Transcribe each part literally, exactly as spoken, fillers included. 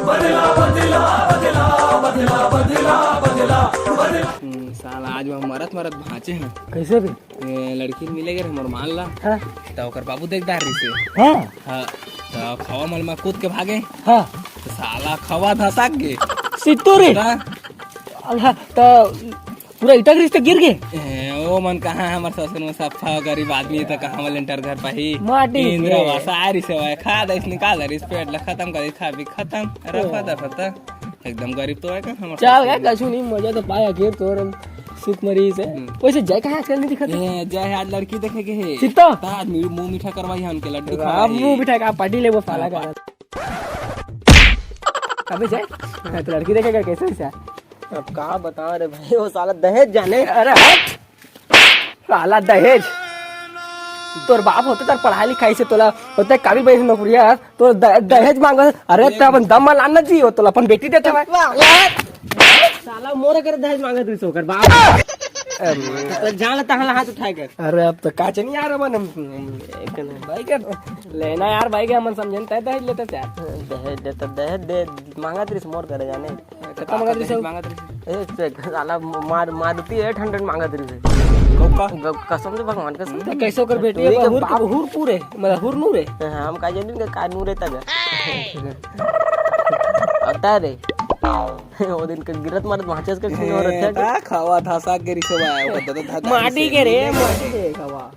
हम्म, साला आज मैं मरत मरत भांचे हैं। कैसे भी? ए, लड़की मिले गए हमर मान ला। हाँ। तो ओकर बाबू देख डार रही से। हाँ। हाँ। तो खवा मल में कूद के भागे। हाँ। तो साला खवा धसक गे। सित्तू रे। हाँ। अल्लाह, तो पूरा इटक रिस तो गिर गे। ए, ओ मन कहाँ हमर ससुर में सफा गरीब आदमी तो कहाँ वाले लेंटर घर पाही। माटी के। इंदिरा आवास आ रही से, वह खा दे, निकाल दे, रिस पेट ला खत्म कर दे, खा भी खत्म। रफा दफा तो एकदम गरीब तो है का हमर चल ससुर का में। कछु नहीं, मजा तो पाया के तोर सुख मरी से। हम्म। वैसे जय कहाँ आजकल नहीं दिखत? ए, जय आज लड़की देखे के है। चित्ता? ता आज मुंह मीठा करवाई है उनके लड्डू अब खवाई। मुंह मीठा का पार्टी ले वो साला का। हाँ। अबे जय, मैं तो लड़की देखे के कैसे वैसा? अब का बता रे भाई, वो साला दहेज जाने। अरे हट। साला दहेज। तोर बाप होते, तोर पढ़ाई लिखाई से तोला होते काबिल बने नौकरिया, तो द-, दहेज मांगो। अरे, ते अपन दम में लाना जी, वो तोला अपन बेटी देते भाई। साला मोरे करे दहेज मांगत रहिस ओकर बाप। अरे। तो जान लेता हला हाथ उठाए कर। अरे, अब तो का चनी यार, अपन भाई के लेना यार, भाई के हमन समझन, तय दहेज लेते यार। दहेज देता, दहेज दे, मांगत रहिस मोर करे जाने। कत्ता मांगत रहिस? मांगत रहिस। ए, से साला मार-, मारुति एट हंड्रेड मांगत रहिस। गौ का? गौ-, कसम से, भगवान कसम से। कैसे ओकर बेटी टूरी के हुर, बाप। हुर पूरे, मतलब हुर नूरे। हाँ, हम का जानी के का नूरे तक। अता रे। वो दिन के गिरत मारत भांचस के सुनो रथे। ता खवा धसा के रिसवा, ओकर दादा धसा माटी के रे, माटी के खवा।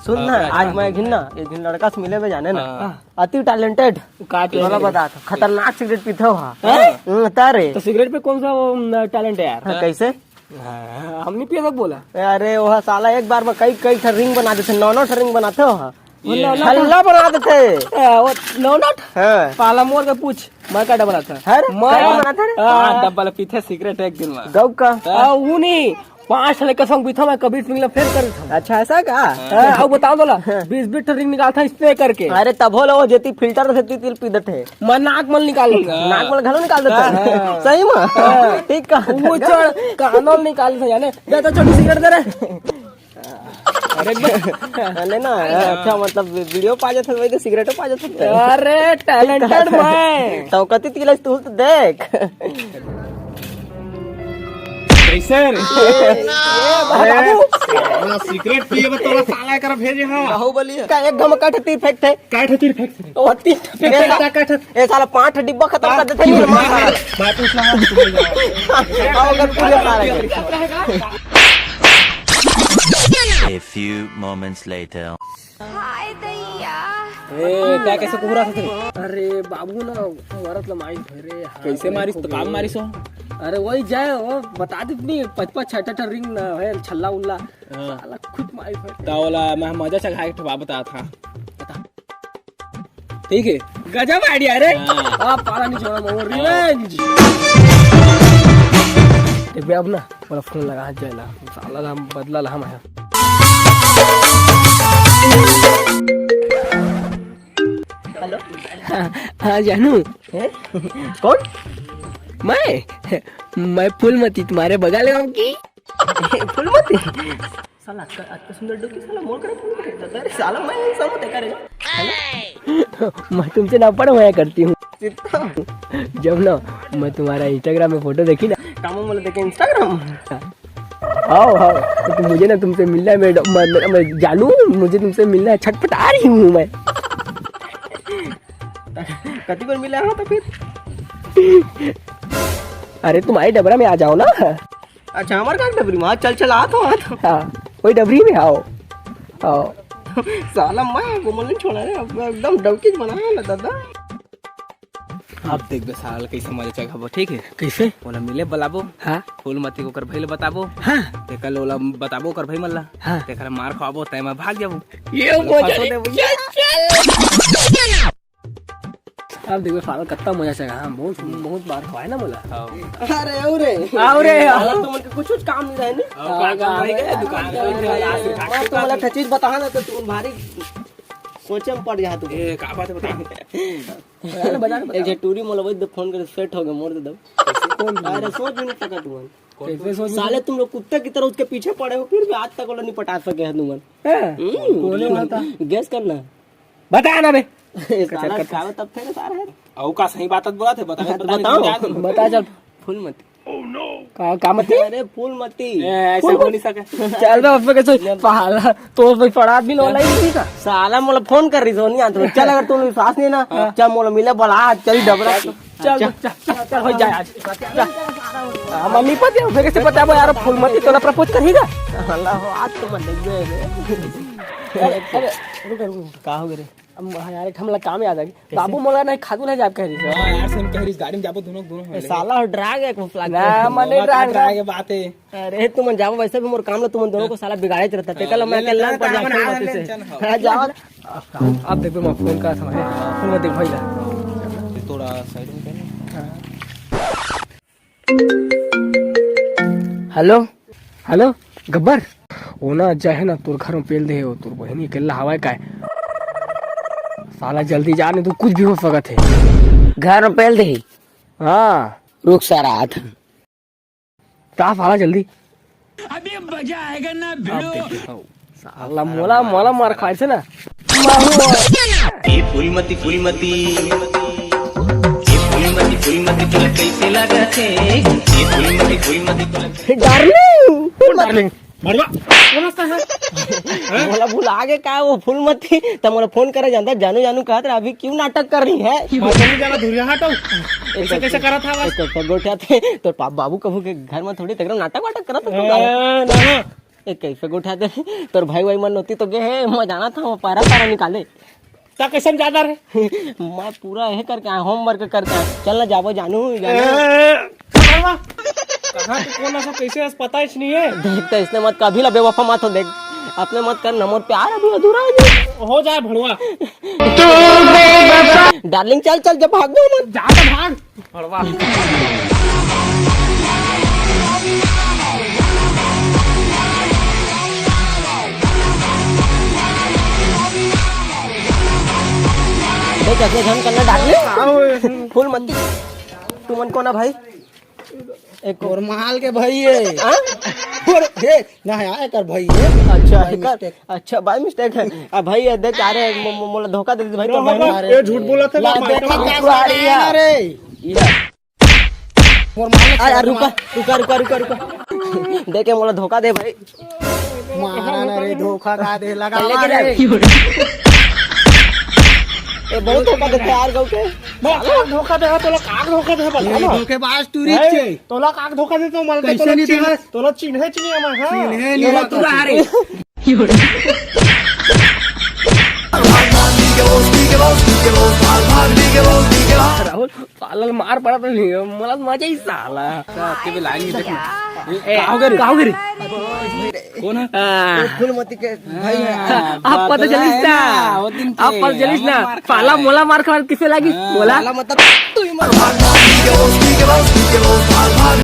सुन ना, हाँ, आज हाँ। मैं एक दिन ना, एक दिन लड़का से मिले में जाने ना। हाँ। अति टैलेंटेड। का तोला टैलेंट? बता था, खतरनाक सिगरेट पीथे हो। हैं? हम्म, ता रे। तो सिगरेट पे कौन सा वो, न, टैलेंट है यार? हाँ, कैसे? हाँ, हम नहीं पिए तक बोला। अरे, वो साला एक बार में कई, कई ठा रिंग बना देथे, नौ, नौ ठा रिंग बनाथे हो। वो ये नौ, नौ ठा छल्ला बना देथे। ए, वो नौ, नौ ठा? हाँ। पाला मोर के पूछ, मैं का डबरा था? अरे, मैं का डबरा था रे? हाँ, पाँच डब्बा ले पीथे सिगरेट एक दिन में। गौ का? हाँ, वो नहीं, पांच ठा लइका संग पीथंव मैं, कबीर सिंह ला फेल कर देथंव। अच्छा, ऐसा का? हाँ, अउ बताओ तोला, बीस बीस ठो रिंग निकालथंव स्प्रे करके। अरे, तभो ले वो जेती फिल्टर रथे, तेती ल पी देथे। मैं नाक मन निकाल लेथंव। नाक मन घलो निकाल देथे। हाँ। सही में? हाँ। ठीक का? वो चढ़, कानों ल निकाल लेथंव, जाने। दे तो छोटी सिगरेट दे रे। अरे, अरे ना, अच्छा, मतलब, वीडियो पा जाथे, वही तो सिगरेटो पा जाथे। अरे, टैलेंटेड मैं। तो कति तिला तू तो देख। कैसे रे? ए, ए, बाबू। अरे, साला सिगरेट पिए में तोला साला कर भेजे हाँ। बाहुबली का एक घमका ठे तीर फेंकथे। काय ठे तीर फेंकथे? ओ, तीन ठे ए, फेंकथे। साला, काय ठे? ए, साला पांच ठे डिब्बा खत्म कर देथे, ये मार साला। मैं पूछ रहा हूँ, तुम्हें जवाब। आओ, अगर पूरे साला। A few moments later. हाय दैया। ए, का कैसे कुहरा था तेरे? अरे बाबू ना, मरत ला मारिस भरे, हाँ, कैसे मारिस? तो काम मारिस हो? अरे वही जाए, वो बता दे नहीं, पच पच छठ ठा रिंग ना है, छल्ला उल्ला। हाँ। साला खुद मारिस भरे। तावला मैं मजा चघा के ठोबा बता था। बता। ठीक है। गजब आइडिया रे। हाँ। आप पाला नहीं छोड़ा, वो रिवेंज। देख बे, अब ना, मोला फोन लगा, हाथ जाए ला। साला ला हम बदला ला हम आया। हेलो। हाँ, हाँ, जानू। हैं? कौन? मैं? मैं फूलमती, तुम्हारे बगल गाँव की। फूलमती? साला अतका, अतका सुंदर डोकी, साला मोर करा फोन करे। अरे साला, मैं handsome होते का रे? मैं तुमसे ना पढ़ होया करती हूँ। कितना? जब ना मैं तुम्हारा Instagram में फोटो देखी ना। काम वाला देखे Instagram? आओ, आओ। तो तुम, मुझे ना तुमसे मिलना है, मैं, मैं, मैं, मैं जानू, मुझे तुमसे मिलना है, छटपटा रही हूँ मैं। कति बार मिला हो तो फिर? अरे तुम्हारे डबरा में आ जाओ ना। अच्छा, हमारे का डबरी में? चल, चल, आ तो, आ तो। हाँ, वही डबरी में आओ। आओ। साला मैं गोमल नहीं छोड़ा रे, अब एकदम डौकी बनाया ना दादा। अब देख बे साला कैसे मजा चघाबो, ठीक है? कैसे? ओला मिले बुलाबो। हाँ। फूलमती को ओकर भाई ले बताबो। हाँ। तेकर ले ओला बताबो ओकर भाई मन ला। हाँ। तेकर मार खाबो, तय मैं भाग जाबो। ये ओला मजा फंसो नहीं। देबो। चल, चल। अब देखो साला कत्ता मजा चघा, हाँ, बहुत, बहुत बार खवाए ना बोला। हाँ। अरे, अरे। अरे, साला तुमन के कुछ, कुछ काम नहीं रहे नी? हाँ, काम काम रहे, रहे, दुकान पे। मैं तुम्हारा ठचीज बता ना तो तुम भारी सोचे में पड़ जा तुम। ए, का बात है बता। बता ना, बता ना, बता। एक जे टूरी मोला वही फोन करे, सेट हो गया, मोर दे दो। कौन? अरे सोच भी नहीं सका तुम। कैसे सोच? साले तुम लोग कुत्ते की तरह उसके पीछे पड़े हो, फिर भी आज तक वो नहीं पटा सके हैं तुम। हैं? हम्म। कौन है बता? Guess करना। बता ना बे। साला कट, कट, कट। खावे तब थे ना सारे। अउ का सही बात बोलत हे, बता, बता, बताओ। बता। बता चल। फूलमती। का, का मती? अरे फूलमती। ए, ऐसा फूल हो नहीं सके। चल बे, अब कैसे पहाड़ा तो भाई पड़ा आदमी ला नहीं का? साला मोला फोन कर रही सोनी, चल, अगर तुम विश्वास नहीं ना, हाँ। चल मोला मिले बोला, चल डबरा। चल, चल, चल, चल, हो जाए आज। चल। हाँ, मम्मी पति, फिर कैसे पता वो यार फूलमती तोला प्रपोज करेगा? अल्लाह, आज तो मन लग गए रे। अरे, अरे, रुक, रुक, रुक। का हो गए रे? अब हाँ यार, एक हमला काम याद आ गई। कैसे? बाबू मोला नहीं खादू ले जाब कह रही। हाँ यार, सुन कह रही, गाड़ी में जाबो दोनों, दोनों ए, साला हो ड्राग है, कुछ लग ना, गया। मने ड्राग, ड्राग है, बात है। अरे, तुमन जाबो, वैसे भी मोर काम ला तुमन दोनों को साला बिगाड़े रहता। तेकर ला मैं अकेला पर जाऊँ, हाँ, हाँ, जाऊँ। हाँ, जाओ। अब देखो, मैं फोन का समय, फोन में देख भाई ला। थोड़ा साइड में कर। हेलो, हेलो, गब्बर, वो ना जाहे ना तोर घर में पेल दे हो, तोर बहिनी अकेला हवाए काय? साला जल्दी जा, नहीं तो कुछ भी हो सकत है। घर में पेल दे? हाँ। रुक सारा, आत हूँ। ता साला जल्दी। अभी मजा आएगा ना भिड़ो। साला मोला, मोला मार खाए से ना। ए फूलमती, फूलमती, ए फूलमती, फूलमती तोला कैसे लागत हे? ए फूलमती, फूलमती तोला कैसे डार्लिंग। कौन डार्लिंग? मड़वा, कौन हंसता है? मोला भुला गे का वो फूलमती? त मोला फोन करे जानता, जानू जानू कहत रहा, अभी क्यों नाटक कर रही है? मछली जाना धुरिया हटाओ। ऐसे कैसे करत हवस? एक तो गोठिया थे, तोर बाबू कभू के घर में थोड़ी तगड़ा नाटक वाटक करत हस। ए, ना, ना। ए, कैसे गोठिया थे? तोर भाई वाई मन नोती तो गे है, मैं जाना था वो पारा पारा निकाले। ता कैसन जादा रे? मैं पूरा यह करके आया, होमवर्क करके आया। चल ना जाबो जानू, जानू। ए, कहाँ बा? कहाँ तू कौन सा कैसे हस पता ही नहीं है। देख तो इसने मत कभी ला बेवफा मत हो, देख अपने मत कर ना, मोर प्यार अभी अधूरा है जी। हो जाए भड़वा। डार्लिंग चल चल, जब भाग दो मत। जा तो भाग। भड़वा। देख, ऐसे झन करना डार्लिंग। फूलमती, तुमन कोन हा भाई? एक और माल के भाई है। हाँ? और हे, ना है, एकर भाई है। अच्छा, by एकर, mistake। अच्छा, by mistake है। अब भाई, ये देख, अरे, मो-, मो-, मोला धोखा दे दे भाई, तो नो, भाई। नो, ये झूठ बोला था, ला, मैं देखा मार क्या मार रही है? अरे। मोर मालिक आ यार, से रुका, रुका, रुका, रुका, रुका। देखे, मोला धोखा दे भाई। मारा ना रे, धोखा का दे, लगा लेके रे। जा। ए, बहुत धोखा देते यार, गौ के। मैं काक धोखा दे, तोला काक धोखा दे, बता ए, ना। धोखेबाज टूरिस्ट ए, छे। तोला काक धोखा दे, तो मल के कैसे तोला नहीं चिन्ह, देगा? तोला चिन्हे चिन्हे हम, हाँ। चिन्हे ये नहीं बात तू रहा रे। राहुल, साला ल मार पड़ा तो नहीं, मोला मजा ही साला। का, के भी लाइन में देखना। ए, का हो गया रे? का हो गया रे? कौन है? आ। फूलमती के भाई है। हाँ, आप पता चलिस ना। वो दिन के आप पता चलिस ना। मार खाए। पाला मोला मार खाए किसे लागिस? हाँ। मोला। पाला मतलब तू ही मार।